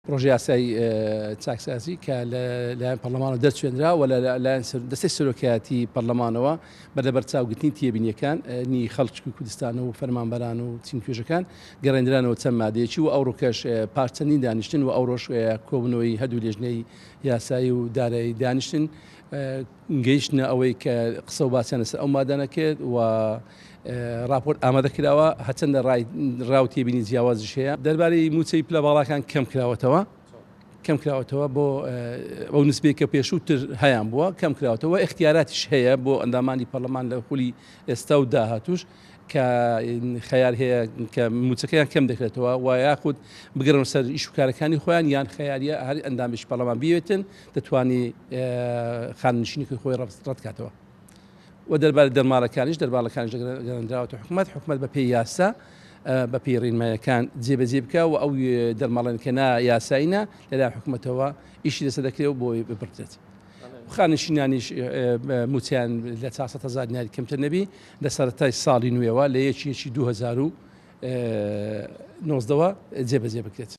پڕۆژەیاسای چاکسازی کە لە لایەن پەرلەمانەوە دەرچوێنرا و لە لایەن دەستەی سەرۆکایەتی پەرلەمانەوە بە لەبەرچاوگرتنی تێبینیەکان نی خەڵکی کوردستان و فەرمانبەران و چین توێژەکان گەڕێندرانەوە چەند مادەیەکی و ئەوڕۆکەش پاش چەندین دانیشتن و ئەوڕۆش کۆبوونەوەی هەردوو لێژنەی یاسایی و دارایی دانیشتن گەیشتنە ئەوەی کە قسە و باسیان لەسەر ئەو مادانە کرد و ڕاپۆرت ئامادە کراوە، هەرچەندە ڕای ڕا و تێبینی جیاوازیش هەیە. دەربارەی مووچەی پلە باڵاکان کەم کراوەتەوە کەم کراوەتەوە بۆ ئەو نسبەی کە پێشووتر هەیان بووە کەم کراوەتەوە، ئیختیاراتیش هەیە بۆ ئەندامانی پەرلەمان لە خولی ئێستا و داهاتووش کە خەیار هەیە کە مووچەکەیان کەم دەکرێتەوە و یاخود بگەڕن سەر ئیش و کارەکانی خۆیان یان خەیاریە هەر ئەندامێکی پەرلەمان بیەوێتن دەتوانی خانەنشینەکەی خۆی ڕەتکاتەوە. و دەربارەی دەرماڵەکانیش دەرماڵەکانیش گەڕێندراوەتە حکومەت، حکومەت بەپێی یاسا بەپێی ڕێنمایەکان جێبەجێ بکە و ئەو دەرماڵەن کە نا یاسایینە لەلایەن حکومەتەوە ئیشی لەسەر دەکرێت و بۆی ببڕدرێت. خانەنشینانیش مووچەیان لە 400 هەزار دیناری کەمتر نەبی لە سەرەتای ساڵی نوێوە لە یەکی یەکی 2019ەوە جێبەجێ بکرێت.